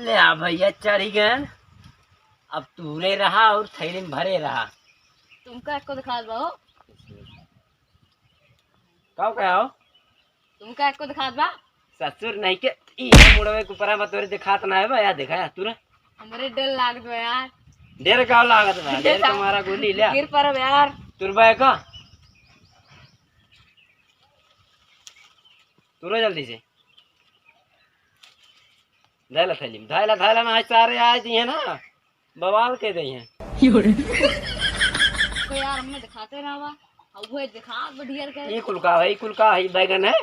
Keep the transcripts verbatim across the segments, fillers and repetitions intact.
ले आ भैया, चढ़ी गए। अब तूरे रहा और थैली में भरे रहा। तुमका एको दिखात बा हो? का कहा हो? तुमका एको दिखात बा? ससुर नहीं के, ई मुड़वे के ऊपरा में तोरे दिखात ना है बा, या देखा या तूरा। हमरे डर लागत बा यार। डर का लागत बा? डर का मारा गोली ले। गिर परब यार। तुरबा है का? तुरो जल्दी से। धैला थैली में, धैला, धैला ना, सारे आए दिए ना, बवाल के दे हैं। तो यार, हमने दिखाते ना बा। अब वो दिखा, बढ़िया कर। ई कुल का है, ई कुल का है, बैगन है,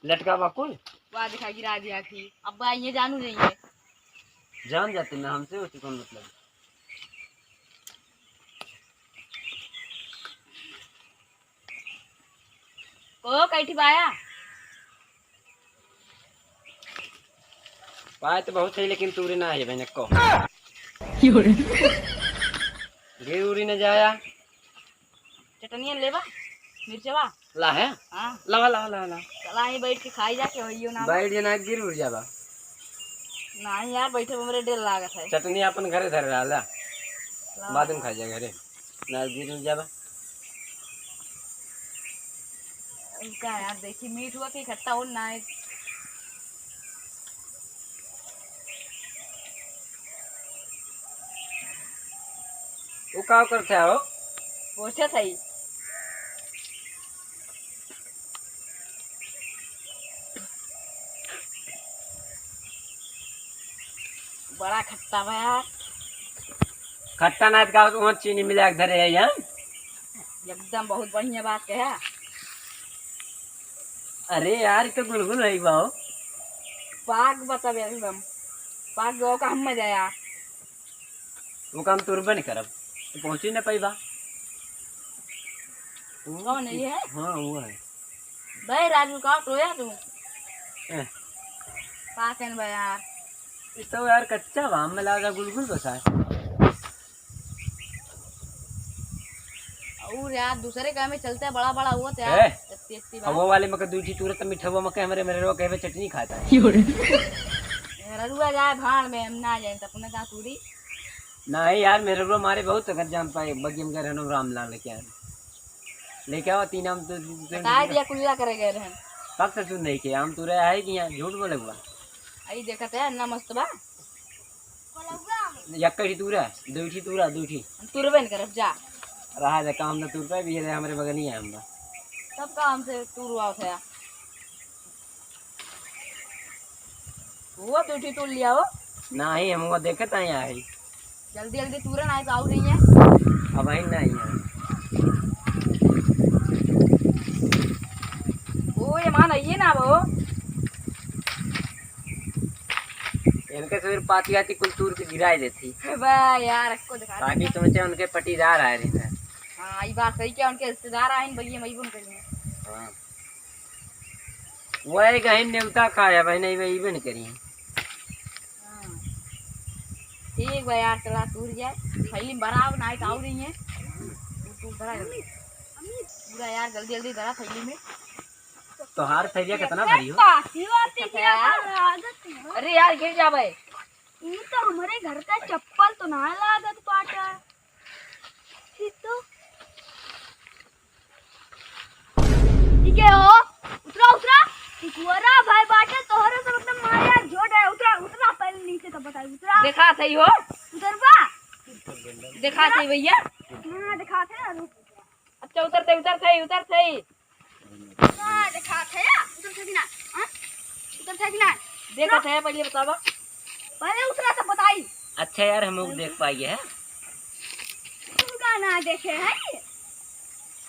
लटका बा कुल। वाह, दिखा, गिरा दिया थी। अब बा, ये जानू नहीं है। जान जाते ना, हमसे होती कौन मतलब। को कैठी पाया? पाए तो बहुत है, लेकिन तूरे ना है बहन को। गिर उरी न जाया। चटनिया लेबा, मिर्चवा। ला है? हाँ। लावा, लावा, लावा, लावा। चला, यहीं बैठ के खाई जाके, होइयो ना। बैठ जाना, गिर उड़ जाबा। नहीं यार, बैठे में हमरे डर लागत है। चटनी अपन घरे धर रहा ला। लावा। बाद में खा जाए घरे। ना गिर उड़ जाबा। का यार, देखी, मीठ हुआ कि खट्टा हो ना है। वो का करते हो? पोछत है। बड़ा खट्टा बा यार। खट्टा ना तो का, वहाँ चीनी मिला के धरे है यहाँ। एकदम बहुत बढ़िया बात कहा। अरे यार, ई तो गुलगुल है बा हो। पाक बा तब एकदम। पाक गो का हम मजा यार। वो काम तुरबे नहीं करब, तो पहुँची ना पैबा। कौन है ये? हाँ, वो है। भाई राजू, का टोया तू? ए। पाकन बा यार। ई तो यार कच्चा बा, हमें लगा गुलगुल बसा है। और यार, दूसरे काम में चलते बड़ा बड़ा हुआ तो यार, ए, तत्ती, तत्ती अब बात। वो वाले मके दूठी तुरत मिठवा मके हमरे मेरे रो कहवे चटनी खाता है। ररुआ जाए भाड़ में, हम ना जाए, तो अपने का तूरी। नहीं यार, मेरे रो मारे बहुत अगर जान पाए, बगियम गए रहनो रामलाल लेके आए। लेके आओ, तीन हम तो, तो बताए दिया, कुल्ला करे गए रहन। पक से सुन नहीं के, हम तुरे आए कि यहाँ झूठ बोले हुआ। आई देखत है, ना मस्त बा। यक्का ही तूरा, दो ही तूरा, दो ही। हम तुरबे न करब, जा। रहा जा, काम न तुर पाए, भी ये हमरे बगल ही है हमरा। तब का हमसे तुरवा उठाया? वो दो ही तूर लिया हो। नहीं, हम वो देखत आए हैं। जल्दी, जल्दी तूरा, नहीं तो आऊ नहीं है। अब आई नहीं है। ओ, ये मान आइए ना वो। इनके फिर पाती आती कुल तूर के गिराए देती। बा यार, इसको दिखा ताकि दे। सोचे उनके पटीदार आए रहे हैं। हाँ, ये बात सही क्या, उनके रिश्तेदार आए हैं, बगिया में अइबो न करिए। हाँ। वही कहीं नेवता खाया भाई, नहीं वही भी नहीं करिए। हाँ। ठीक बा यार, चला तूर जाए, थैली में भरा, नहीं तो आऊ नहीं है। तू, तू भरा जल्दी। पूरा यार, जल्दी, जल्दी भरा थैली में। तोहार थैलिया कितना भारी हो? पासी वासी अच्छा, क्या यार। कर रहा है? अरे यार, गिर जाबे। ई तो हमरे घर का चप्पल तो ना लागत बाटे। ई तो, ई के हो? उतरा, उतरा। ई कुंवरा भाई बाटे, तोहरे से मतलब मार यार, झोट है। उतरा, उतरा पहले नीचे तो बताई, उतरा। देखा थे हो? उतरबा? देखा थे भैया? हाँ, देखा थे, रुक। अच्छा, उतरते, उतरते, उतरते। हाँ, देखा थे, उतरते कि ना? हाँ? उतरते कि ना? देखा थे, पहले बतावा। पहले उतरा तो बताई। अच्छा यार, हम लोग देख पाइए है। तुम का ना देखे है?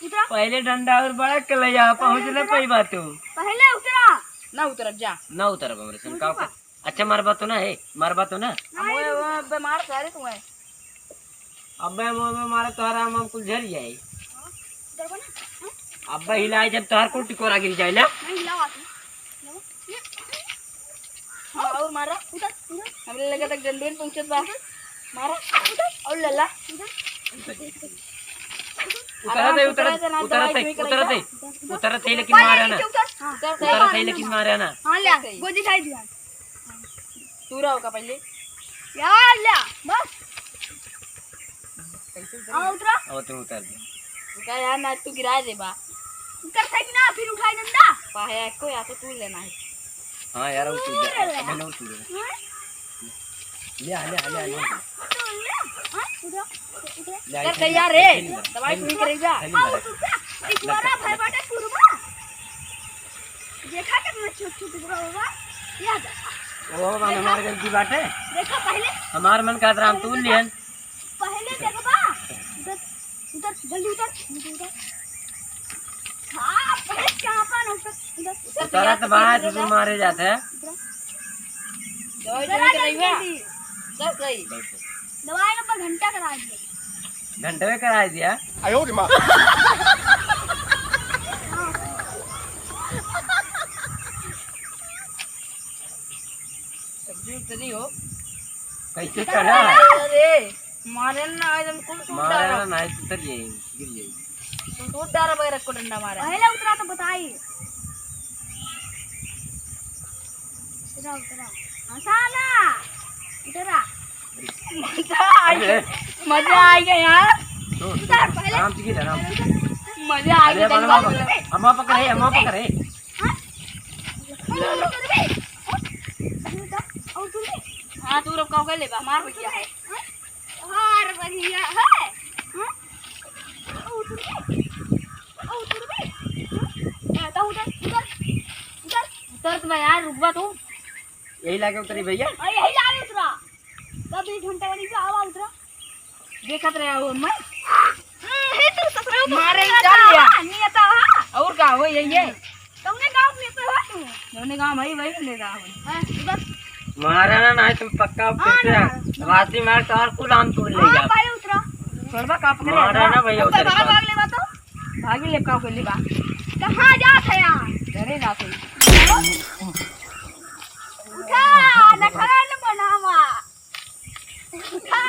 उतरा। पहले डंडा और बड़ा कलैया, पहुँच पहले ना उतरा। पाई बात हो। पहले उतरा। ना उतरब जा। ना उतरब हमरे से, उतरा। का? अच्छा, मरबा तो ना है, मरबा तो ना? हम ओए, ओए, अबे मार सारे तू है। अबे, अबे, अबे, मारा तोहरा हम, हम कुल झर जाए। हाँ, डरबा ना? हाँ? अबे हिलाए जब तोहर कुल टिकोरा गिर जाए ना। नहीं, हिलावा तू। हिलावा। ये। हाँ, और मारा। उधर, उधर। हमरे लगे तक डंडोन पहुँचत बा। उधर। मारा। उधर। और लला। उधर। उतरत है, आराम से उतरत, उतरत है ना, उतरत दवाई है, नहीं उतरत है। करेगा। उतरत है, लेकिन मारा ना। हाँ। उतरत है, लेकिन मारा ना। हाँ, ले आ। गोदी खाई दिया। तू रहो का पहले। यार, ल्या, बस। कैसे उतरी? हाँ, उतरा। अब तू उतर दे। उतर यार, ना तू गिरा दे बा। उतर सही ना, फिर उठाई डंडा। पाहे को या तो तू लेना है। हाँ यार, वो तू ले, ले। मैंने वो तू ले। हाँ? ले, ले, ले, ले। तू ले। हाँ, उठा, उठा। ले, उतर यार रे, ले, ले। दवाई ले, सुई ले। करेगा। ले, ले। हाँ, उतर। इस बार भाई बाटे कुरबा। देखा कितना छोट छोट बा बाबा। या जा। ओ बाबा, देखा? हमार गलती बाटे। देखा पहले। हमार मन का राम तू लिहन। पहले देखबा। उधर, उधर, जल्दी उतर, जल्दी उतर। हाँ, पहले चापा ना उतर, उधर। उतर, उतरा तो बाहर से मारे जाते हैं। उतरा। दवाई उतरा जल्दी जल्दी। दस गई। दवाई नंबर घंटा करा दिया। घंटे में करा दिया। आयो रे माँ। सब्जी उतरी हो। कैसे चढ़ा? अरे, मारे ना, एकदम कुल टूट मारे डाला। ना, नहीं, उतर जाए, गिर जाए। कुल टूट डाला बगैर को डंडा मारा। पहले उतरा तो बताई। उतरा, उतरा। हंसा ना। उतरा। मजा आ गया। अरे। मजा आ गया यार। तो, तो, उतर पहले। आराम से गिर, आराम से। मजा आ अरे, गया। बाबा, बाबा, अम्मा पकड़े, अम्मा पकड़े। हाँ? हाँ, तू रब का ले बा, हमार भैया है। हाँ? हमार भैया है। हाँ? ओ, उतर बे। ओ, उतर बे। हाँ? ए, तो उधर, उधर, उधर। उतर तो बा यार, रुकबा तू। यही लागे उतरी भैया। और यही लागे उतरा। कब एक घंटा वाली का आवा उतरा। देखत रहे हो मैं। हम्म, हे तू ससुरा तो मारे नियता जान लिया। हा, नियता हा। और का हो, यही है। तुमने गाँव में तो हो तू। तुमने गाँव भाई, वही ले रहा हो। हाँ, बस। मारा ना, नहीं तुम पक्का हाँ, फिर से ना। राती मार तो और कुल आम तोड़ ले हाँ, जा। भाई उतरा। छोड़बा का पकड़े मारा उतरा। ना भैया, अब उतर भाग, जा। भाग ले बा तो। भागी ले का के ले बा। कहाँ जात है यार? घरे जात है। उठा, नखरा न बनावा। उठा।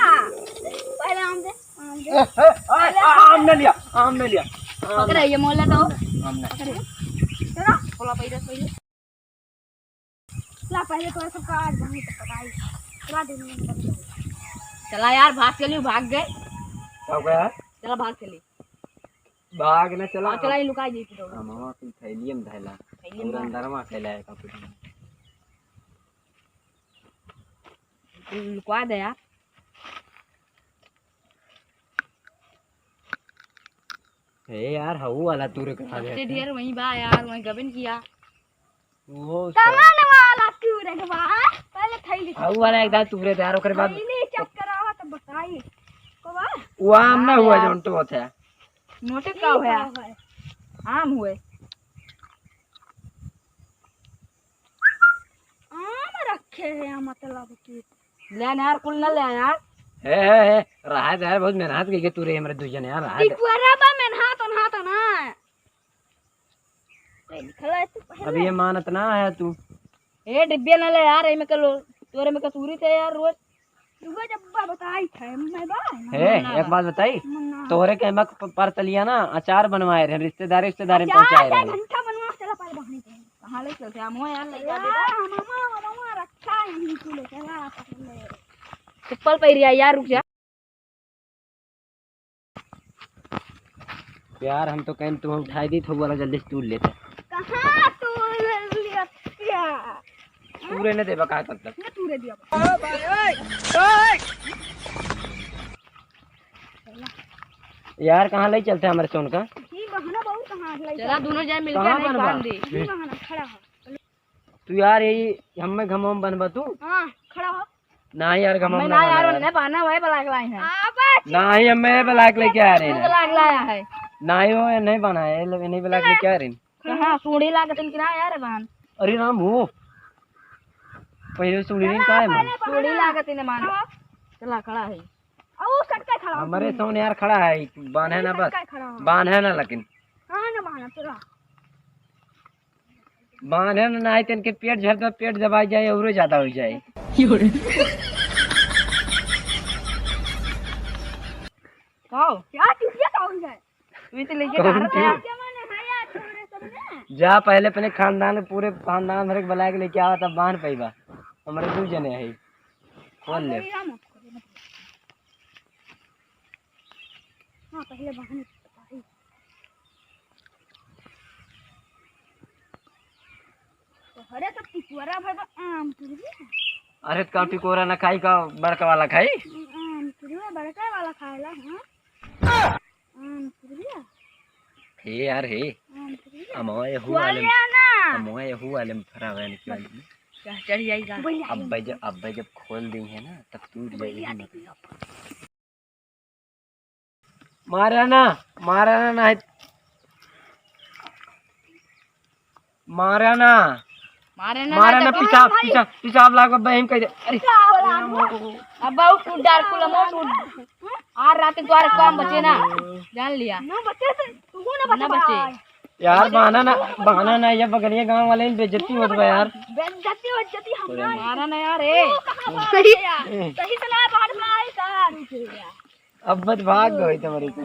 पहले आम दे। ए, ए, ए, आम नहीं लिया, आम नहीं लिया, आम पकड़ नहीं। ये मोला तो। आम नहीं। पकड़। चलो। बोला पहले, पहले। ला, पहले तो सबका आज वहीं तक पकाई। पूरा दिन में निकल गया। चला यार, भाग चली, भाग गए। क्या हो गया? चला, भाग चली। भाग ना चला। हाँ, चला, ये लुका जी तो। हाँ, मामा, तुम थैलिये में धैला। थैलिये में। पूरा अंदर में फैला है कपड़े। लुकवा दे यार। ए यार, हऊ वाला तूरे कहाँ सबसे गया? ढेर वहीं बा यार, वहीं गबन किया। वो कमान वाला तूरे के बा, पहले थैली हऊ वाला एक दाल तूरे दे यार, ओकरे बाद थैली चेक करावा तो बताई। को बा? वो आम ना हुआ है। जौन तो होता है। नोटे का हुआ? आम हुए। आम रखे हैं, मतलब कि। ले यार, कुल ना ले यार। हे, हे, हे, रहा दे यार, बहुत मेहनत कइके तू रे, हमरे दुइ जने यार, रहा दे। टिपुअरा बा मेहनत, ओनहत ना। ए, निकला है तू पहले। अब ये मानत ना है तू। ए, डिब्बे ना ले यार, एमे के लो, तोरे में कसूरी थे यार, रोज। रुको, जब बा-, बताई थे, मैं बा-, हे, मन्ना एक बा। बात बताई? मन्ना। तोहरे के हम प-, परतलिया ना, अचार बनवाए रहे, रिश्तेदारी, रिश्तेदारी में अचार पहुंचाए रहे। घंटा बनवा, चला पहले बहनी के। कहाँ ले चलते? हम हो यार, ले जा दे। हाँ, मामा, मामा रखा है यहीं पे, ले चला पहले। चप्पल पहिरिया यार, रुक जा। यार, हम तो कहें तू उठाई दी, थोड़ा जल्दी से तू लेते। कहाँ तू ले लिया? पूरे ने देबा का तब तक? ना तू रे दिया। यार, कहाँ ले चलते हमारे सोन का? ई बहना बहुत कहाँ ले चला, चलते? दोनों जने मिलके कहाँ नहीं बनबा? बांध दे। ई बहना खड़ा है। तू यार यही हमें घमाम बनबा तू? हाँ, खड़ा हो। ना यार, घमाम हमें ना ना यार, बना। उन्हें बहाना वही ब्लैक लाइन है। हाँ, बस। ना ही हमें ब्लैक लेके आ रहे तू हैं। ब्लैक लाया है। ना ही वो नहीं बना है, ये लोग नहीं ब्लैक लेके आ रहे हैं। कहाँ सूढ़ी लागत इनकी ना यार बहन। अरे राम हो। पहले सूढ़ी नहीं कहाँ है मन? सूढ़ी लागत इन्हें मान। चला खड़ा है। ओ सटका खड़ा हो। हमारे सोन यार खड़ा है, बांध है ना बस। सटका खड़ा हो। बांध है ना लेकिन। हाँ ना बहाना, चला। बांधे ना, नाहीं तो इनके पेट झड़ तो पेट दबाई जाए, औरो ज्यादा हो जाए। का हो? क्या चुटिया का हो जाए? तू ही तो लेके कौन जा रहा थी? है। क्या माने है यार, छोरे सब ने? जा पहले अपने खानदान, पूरे खानदान भर के बुला के लेके आवा, तब बांध पाइबा। हमारे दो जने हैं। खोल ले। हाँ, पहले बहाने तो बताई। तो हरे तो टिकोरा भाई बा आम तुरबी। अरे का टिकोरा ना खाई का बड़का वाला खाई? आम तुरबी बड़का वाला खाएला, हाँ? आम तुरबी। हे यार हे। आम तुरबी। अमवा यहू खोल वाले में, लिया ना। अमवा यहू वाले में फरा हुआ है निकल। क्या चढ़ जाएगा? अब्बे जब, अब्बे जब खोल दी है ना तब टूट जाएगी। मारा ना, मारा ना, ना है। मारा ना। मारे ना, मारा ना, ना, तो पिसाब, पिसाब, पिसाब लाग बहिम कह दे। अरे। अब बहुत टूट डार कुल, हम टूट। आ रात द्वार काम बचे ना। जान लिया। ना बचे से, तू ना ना बचे। बचे। यार, बहाना ना, बहाना ना, ये बगलिया गांव वाले में बेइज्जती होत बा यार। बेइज्जती, बेइज्जती हम ना। मारा ना यार, ए। तू कहाँ भाग गया? सही से ना बाहर में आए का? अब मत भाग गई तुम्हारी को।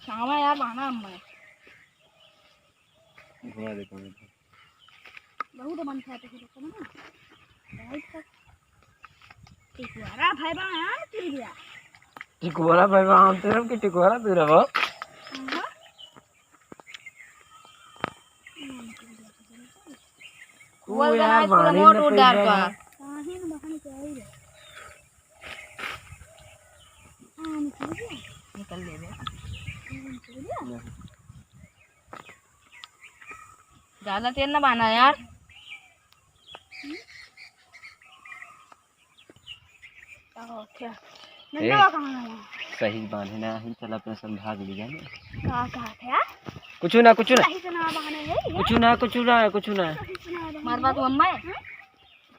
शामा यार, बहाना हम है। घुमा दे, घुमा दे। बहुत मन था तो फिर ना। बहुत था। टिकोरा भाई बा, हाँ, तू गया। टिकोरा भाई बा, हम तेरे के टिकोरा तू रहो। हाँ। तू बोल दे यार, ना, इसको बानी मोट न उड़ डार पैदा तो। बा। काहे न बहाने के आई रे? हाँ, निकल गया। निकल ले बे। निकल गया। नहीं। ज्यादा तेल ना बहाना यार। अच्छा। ए, नंदवा कहाँ है? सही बांधे ना, हम चल अपने संभाग लिया ना। का, का, क्या? कुछ ना, कुछ ना। सही से ना बांधे है ये? कुछ ना, कुछ ना, कुछ ना। सही से ना बांधे। मार बात वो अम्मा है? हाँ?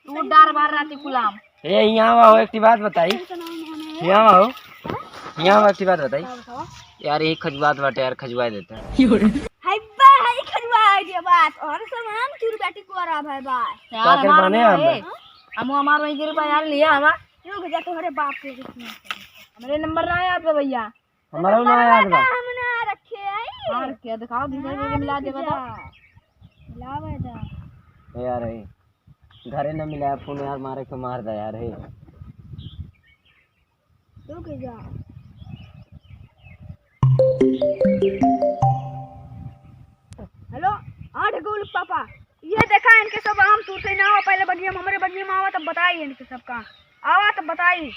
तू डार बार राती गुलाम। ए, यहाँ आओ, एक ठे बात बताई। सही से ना बांधे है? यहाँ आओ। हाँ? यहाँ आओ, एक ठे बात बताई। का बताओ? यार, ये खजुआत बाटे यार, खजुआ देता। हाय बा, हाय खजुआ आइडिया बात। और सामान चूर बेटी को आ रहा भाई बा। यार, का कर हमार बने में हम? है। हम हमार वही गिर बा यार, लिया हमार। रुक जा, तोहरे बाप के कुछ नहीं। हमरे नंबर ना याद बा भैया। हमारा ना याद बा। हम ना रखे आई। हाँ, रखे, दिखाओ, दूसरे को मिला दे, बताओ। मिलावे दा। ए यार, ए, घरे ना मिला फोन यार, मारे के मार दे यार, हे। रुक जा। हेलो, हाँ ढेकुल पापा, ये देखा इनके सब आम तोड़ते ना हो, पहले बगिया में, हमरे बगिया में आवा तब बताई इनके सबका, आवा तब बताई।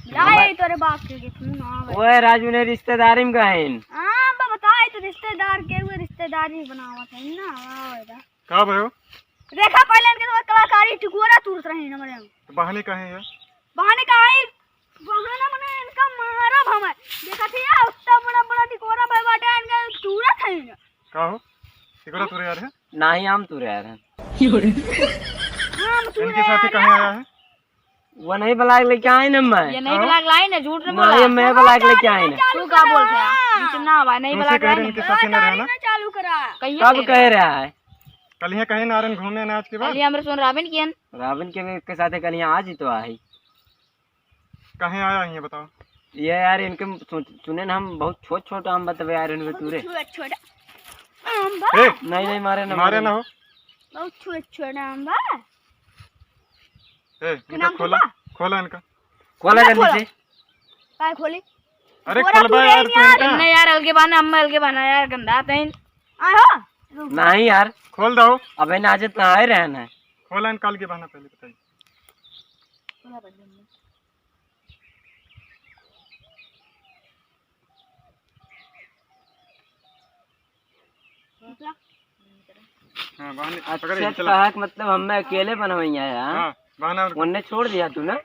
लाई तोरे बाप के, के फोन आवे। ओए राजू ने रिश्तेदारी में गहिन। हाँ, बा बताई तो रिश्तेदार के हुए रिश्तेदारी बनावत है ना, आवे दा। का भयो? देखा पहले इनके तो कलाकारी टिकोरा तूरत रहे हमरे। तो बहाने काहे यार? बहाने का है? बहाना मने इनका मारब हमें। देखा थी यार, उतना बड़ा बड़ा टिकोरा भाई बाटे इनका तूरत है ना। का हो? टिकोरा तूरे यार है? नाही, आम तूरे यार है। हाँ, हम तूरे इनके साथ ही यार कहाँ है। आया है? वो नहीं बलाक लेके आए ना मैं। ये नहीं हाँ? बलाक लाई ना, झूठ नहीं नहीं, बोला। मैं बलाक लेके आए ना। तू का बोल रहा है? नीचे ना आवा, नहीं तुमसे बलाक कह रहे लाई इनके ना। साथ ही ना रहना। चालू करा। कहिए कब कह रहा है? कल यहाँ कहीं ना आ रहे घूमने ना आज के बाद। कल यहाँ हमरे सुन राबिन कियन। राबिन के, के साथ कल यहाँ आज ही तो आई। कहीं आया है ये बताओ। ये यार इनके सु-, सुने ना हम बहुत छोट छोट आम बतवे यार इनके तूरे। छोट छोट आम बा? ए! नहीं, नहीं, मारे ना, मारे मारे ना ना। हो। बहुत छोट छोट आम बा। ए, इनका नाम खोला, बा? खोला इनका। खोला इनका जल्दी खोला। से। काय खोली? अरे खोला खोलबा तू यार रे तू यार। इनका। नहीं यार, अलगे बहाना, अम्मा अलगे बहाना यार, गंदा तैन। आहो। नहीं यार। खोल दो। अबे नाजत ना आए रहना है। खोला इनका अलगे बहाना पहले बताइए। हाँ, बहाने अच्छा, पकड़े, चला। कहा कि मतलब हमें अकेले बनवैया है, हाँ? हाँ, बहाना और उन्ने छोड़ दिया तू ना?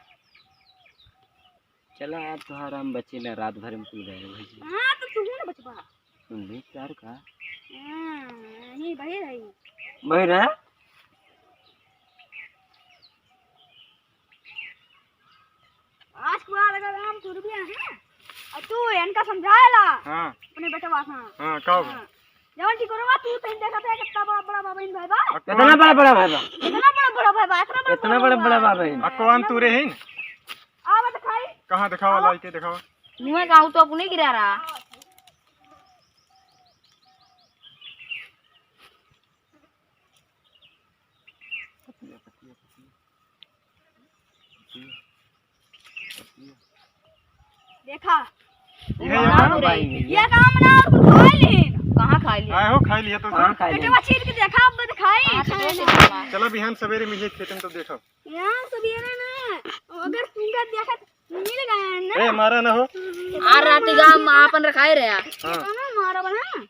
चला यार, तोहार हम बचे ना, रात भर में कुल गए भाई। हाँ, तो तू ना बचबा। सुन ले, प्यार का? हाँ, यही बहिर है। बहिर है? आज के बाद अगर हम तुरबिया हैं, और तू इनका समझाएला, हाँ। अपने बेटवा का। हाँ, का हो? हाँ। जवन टिकोरवा तू तैन देखत है, कितना बड़ा, बड़ा बाबा इन भाई बा। कितना बड़ा, बड़ा भाई बा? कितना बड़ा, बड़ा भाई बा, इतना इतना बड़ा, बड़ा बड़ा बाबा है। आ, कौन तू रे हिन? आवा दिखाई। कहाँ दिखावा, आवा। लाई के दिखावा। मुँह गाँव तो अपने गिरा रहा। देखा। ये ना रे। ये काम ना, कुल खाई ली। कहाँ खाई ली? आए हो, खाई लिया तो कहाँ खाई ली? पेटवा चीर के देखा, अब तो खाई। कहाँ से खाई ली? चला बिहान सवेरे मिलिए खेते में तो देखो। यहाँ सवेरे ना, अगर तुमका देखा, मिल गया ना। ए, मारा ना हो। आ राती का हम आपन रखाए रहे। हाँ। ये तो ना मारा बना।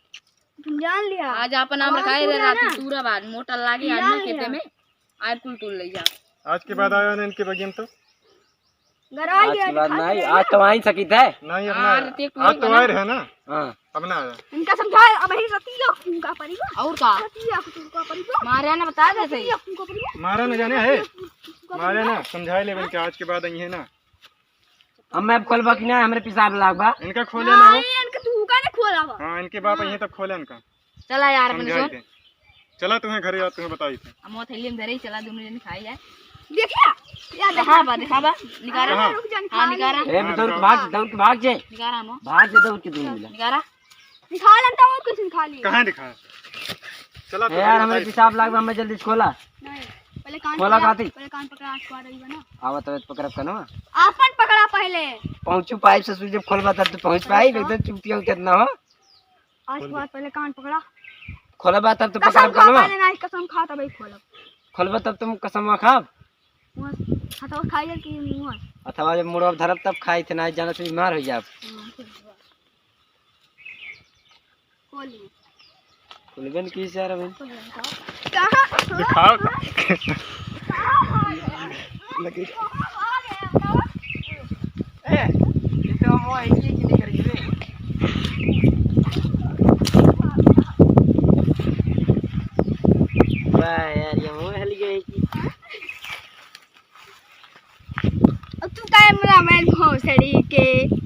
तुम जान लिया। आज आपन आम रखाए रहे राती, तूरा बाद मोटर लागी आज ना खेते में। आज कुल तूर ले जा। आज के बाद आया ना इनके बगिया में तो। गराई आज के बाद नहीं, आज तो आई सकित है। नहीं, अब ना आया। आज तो आए रहे ना। हाँ। अब ना आया। इनका समझा, अब ही रतिया उनका परिवार। और का? रतिया उनका परिवार। मारे ना बता दे सही। रतिया उनका परिवार। मारा ना जाने है। मारे ना, समझाए लेबन के आज के बाद आई है ना। हम मैं खोलबा कि ना, हमरे पेशाब लागबा। इनका खोले ना हो। नहीं, इनका तू का ना खोला बा। हाँ, इनके बाप हाँ। आई है तब खोले इनका। चला यार, अपने समझाई सुन। दे। चला तुम्हें घरे यार, तुम्हें बताई थे। हम वो थैली में धरे ही चला, दोनों जन खाई जाए। देखिया, या देखा। हाँ, बा, देखा बा, निकारा। कहाँ? रुक जा, हाँ, निकारा। ए, हाँ, दौड़ के भाग, दौड़ के भाग जे। निकारा हम। भाग जे, दौड़ के दोनों मिला। निकारा। निकाल अंता और कुछ निकाल लिया। कहाँ दिखा? चला ए, यार, हमरे पेशाब लाग बा, हमें जल्दी से खोला। नहीं, पहले कान खोला पकड़ा, काती। पहले कान पकड़ा, आँख पकड़ा रही बना। आवा तो पकड़ब कनवा। आपन पकड़ा पहले। पहुँचू पाइप से, सूझे खोलबा तब तो पहुँच पाई, एकदम चुपतिया उतर ना हो। आज के बाद पहले कान पकड़ा। खोलबा तब तो कसम पकड़ब खा, कनवा। पहले ना, कसम खा, तब ही खोलब। खोलबा तब तुम कसम खाब। मुँह, हथवा खाई जल के मुँह। अथवा जब मुड़वा धरब तब खाई थे, ना जाना से बीमार हो जाब। हाँ, ठीक बा। खोली। खुलबे न की यार अभी। कहाँ? दिखाओ। लगे। ए, ये तो हम वो ऐसे ही नहीं करेंगे। वाह यार, ये वो हल गए कि अब तू काहे मरा मैं भोसड़ी के?